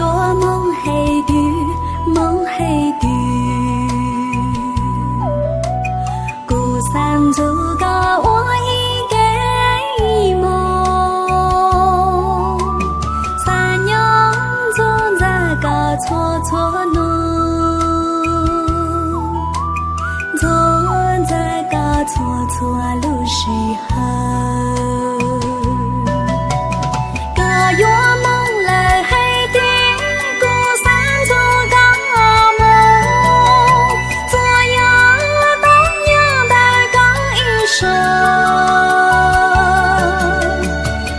Ua moog has twg, moog has twg, kuv xaav nrug koj ua ib ke moog. Xaav nyob ntxuag ntxawg koj txhua txhua nub, ntxuag ntxawg koj txhua txhua lub sij hawm. Koj yuav moog lawm has twg, kuv xaav nrug koj moog. Txhua yam tau nyob ntawm koj ib zaug,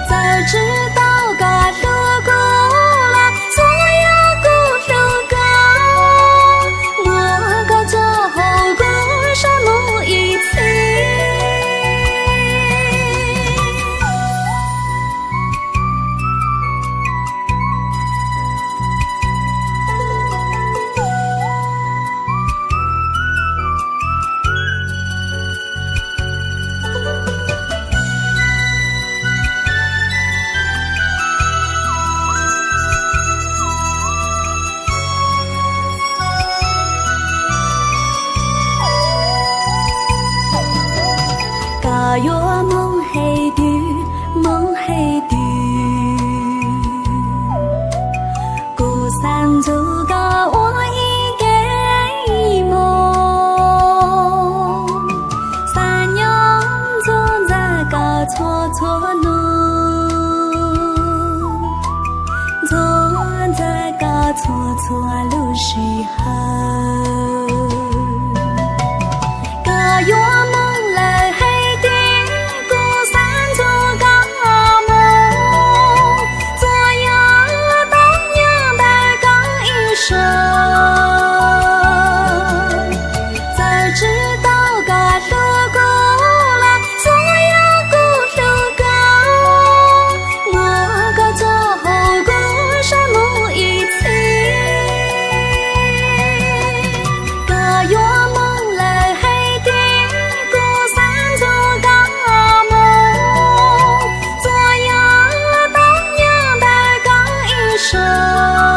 txawm tsi tau koj hlub kuv los txhua yam kuv hlub koj. Muab koj tso hauv kuv sab moog ib txhis. Koj yuav moog has twg, moog has twg, kuv xaav nrug koj ua ib ke moog. Xaav nyob ntxuag ntxawg koj txhua txhua nub, ntxuag ntxawg koj txhua txhua lub sij hawm. Koj yuav moog lawm has twg, kuv xaav nrug koj moog. Txhua yam tau nyob ntawm koj ib zaug, txawm tsi tau koj hlub kuv los txhua yam kuv hlub koj. Muab koj tso hauv kuv sab moog ib txhis. Koj yuav moog lawm has twg, kuv xaav nrug koj moog. Txhua yam tau nyob ntawm koj ib zaug,